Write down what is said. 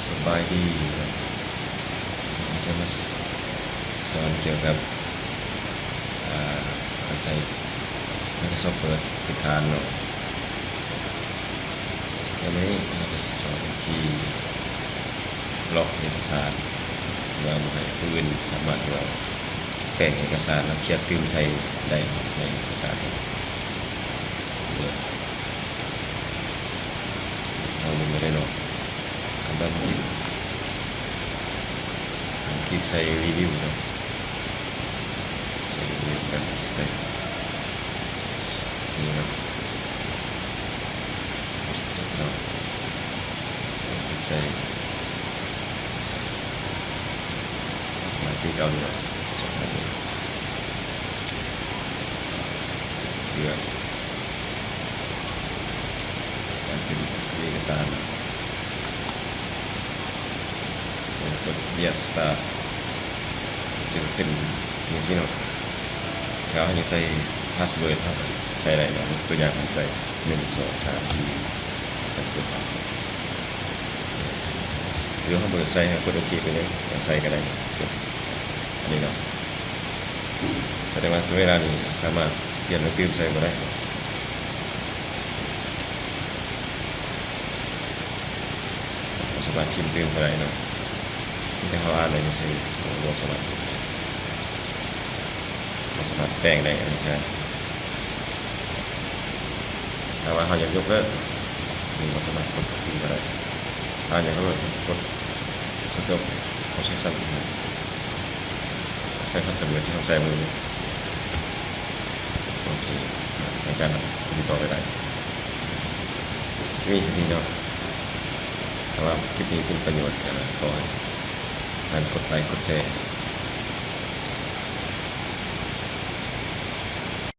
ສະບາຍດີເນາະ ຈະມາສອນກ່ຽວກັບ ອາ ການໃຊ້ Microsoft Word ພື້ນຖານເນາະ. ໃນມື້ນີ້ເຮົາຈະສອນວິທີລັອກເອກະສານ ທີ່ວ່າບໍ່ໃຫ້ຜູ້ອື່ນສາມາດທີ່ວ່າແປງເອກະສານ ແລ້ວຂຽນຕື່ມໃສ່ໄດ້ໃນເອກະສານ Word. ເຮົາເບິ່ງໄດ້ເນາະ ຄັນຕອນທີ່ ຄລິກໃສ່ຣີວິວເນາະ ໃສ່ຣີວິວ ແລ້ວຄລິກໃສ່ນີ້ເນາະ ເນາະ ຄລິກໃສ່ ມາທີ່ເກົ່ານີ້ເນາະ ສອງອັນນີ້ ເລືອກ ໃສ່ເປັນເອກະສານ ແລ້ວກົດ Get Start ຊິຂຶ້ນຈັ່ງຊີ້ເນາະ. ຖ້າເຮົາຢາກໃສ່ພາສເວີດ ເຮົາກໍໃສ່ໄດ້ເນາະ. ຕົວຢ່າງເຮົາໃສ່ ໜຶ່ງ ສອງ ສາມ ສີ່ ເປັນຕົ້ນໄປ ຫຼືເຮົາບໍ່ຢາກໃສ່ ເຮົາກົດໂອເຄໄປເລີຍ ຢາກໃສ່ກໍໄດ້ ກົດອັນນີ້ເນາະ. ສະແດງວ່າເວລານີ້ສາມາດປ່ຽນແລ້ວຕື່ມໃສ່ບໍ່ໄດ້ ບໍ່ສາມາດພິມຕື່ມເຂົ້າໄດ້ເນາະ ມີແຕ່ເຮົາອ່ານໄດ້ຊື່ໆ ບໍ່ສາມາດ ບໍ່ສາມາດແປງໄດ້ ອັນນີ້ໃຊ່. ຖ້າວ່າເຮົາຢາກຍົກເລີກ ນີ້ບໍ່ສາມາດກົດ Copy ກໍໄດ້. ຖ້າຢາກເລີກ ກົດ Stop Procession ໃສ່ພາສເວີດທີ່ເຮົາໃສ່ມື້ນີ້. ໂອເຄ ໃນການຕິດຕໍ່ໄປໄດ້ ຊິມີສ່ຳນີ້ເນາະ. ຫວັງວ່າຄລິບນີ້ເປັນປະໂຫຍດ ກໍຂໍໃຫ້ທ່ານກົດໄລ ກົດແຊ